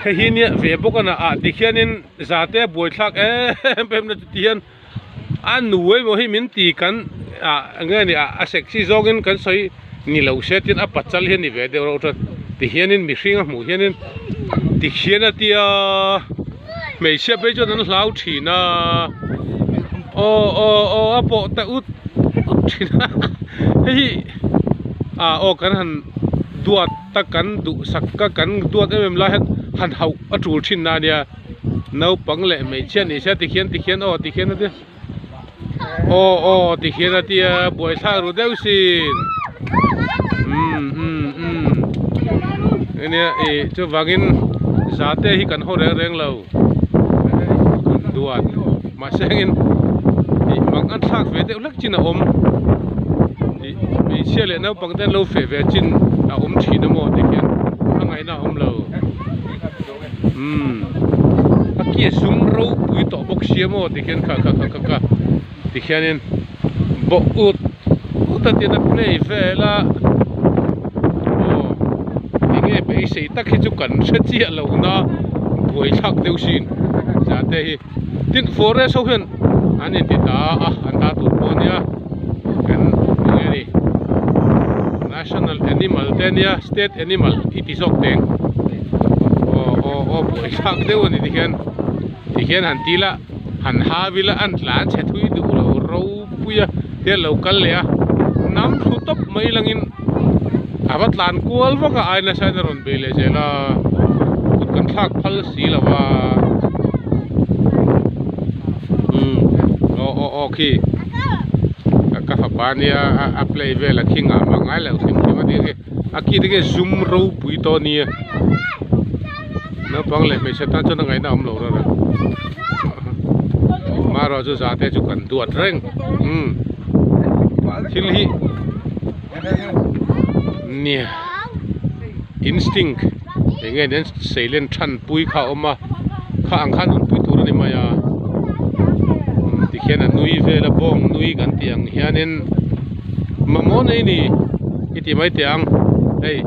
Hei hi nia ve bawk a na ah tikhianin zate a buaithlak em em na chuti hian a nu emaw hi min ti kan ah eng nge ni ah a sexy zawngin kan sawi ni lo se tin a pachal hi a ni ve deuh reuh chuan tihianin mihring a hmuh hianin tikhian a tia hmeichhia phei chuan an hlau thin a aw aw aw a pawh ta ut ut thin a hei hi ah aw kan han duat ta kan duhsak ka kan duat em em lai hian han hauh a tul thin na ania naupang leh hmeichhia ni se tikhian tikhian aw tikhian a tia aw aw tikhian a tia buaithlak ru deuh sin umm umm umm ania ih chuvangin zate hi kan haw reng reng lo kan duat mahse hengin ih mang an thlak ve deuh hlek chin a awm. Ih hmeichhia leh naupang te an lo feh ve chin a awm thin a maw tikhian a ngaihna a awm lo umm a ki a zum ropui tawh bawk sia maw tikhian kha kha kha kha tikhianin bawh ut ut a tina play vel a aw enge beisei tak hi chu kan hre chiah lo na buaithlak deuh sin zate hi. Tin forest ho hian an inti ta a an ta tur pawh ania kan enge ni national animal te ania state animal i ti zawk teng aw aw aw buaithlak deuh ani tikhian tikhian han ti ila han hau ila an tlan chhe thui duh lo ropui a te lo kal leh a nam thlu tawp mai langin a va tlan kual vak a ai nasa in a rawn bei leh zel a kut kan thlak phal si lo va umm aw aw aw khi ka fapa nia a play vel a khi ngah mah ngai lo hrim hrim a nia khi a khi te khi zum ropui tawh a nia naupang leh hmeichhe tan chuan a ngaihna a awm lo rara marawh chu zate chu kan duat reng umm thil hi nia instinct eng nge nen seilen than pui kha a awm a kha ang khan rawn pui tur a ni mai a umm tikhian a nui vel a bawng nui kan tih ang hianin mamawh nei ni i ti mai teh ang hei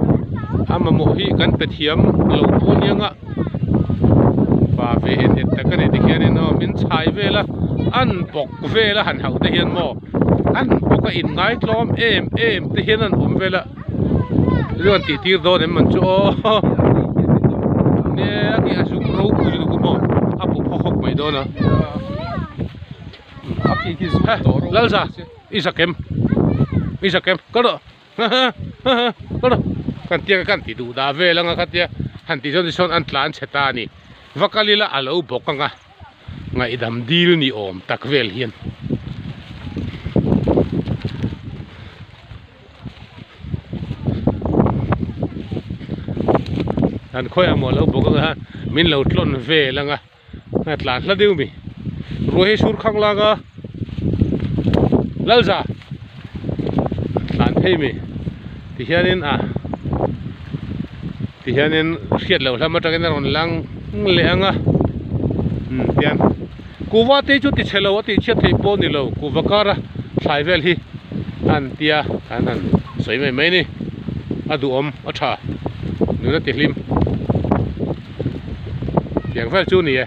a mamawh hi kan pe thiam lo pawh a nia nga pa ve het het tak a ni tikhianin aw min chhai vel a an bawk vel a han hauh te hian maw an bawk a inngaitlawm em em te hian an awm vel a chuan tih tir dawn em man chu aw nia a ki a zum ropui lutuk a maw a bu phawk hawk mai dawn a lalza i zakem i zakem kal rawh kal rawh kan tia kan ti duh dah vel anga khatia han tih chuan tichuan an tlan chhe ta a ni va kal ila a lo bawk anga. Ngaihdam dil ni awm tak vel hian an khawiah maw lo bawk anga min lo tlawn vel anga a tlan hla deuh mi ruai hi sur khang lak a lalza tlan phei mi tihianin a Tihianin hriat loh hlam atangin a rawn lang leh ang a umm tian kuhva te chu ti chhe lo a tih chhiat theih pawh a ni lo kuhva kara thlai vel hi an tia an han sawi mai mai a ni a duhawm a tha nuna ti hlim tiang vel chu a ni e.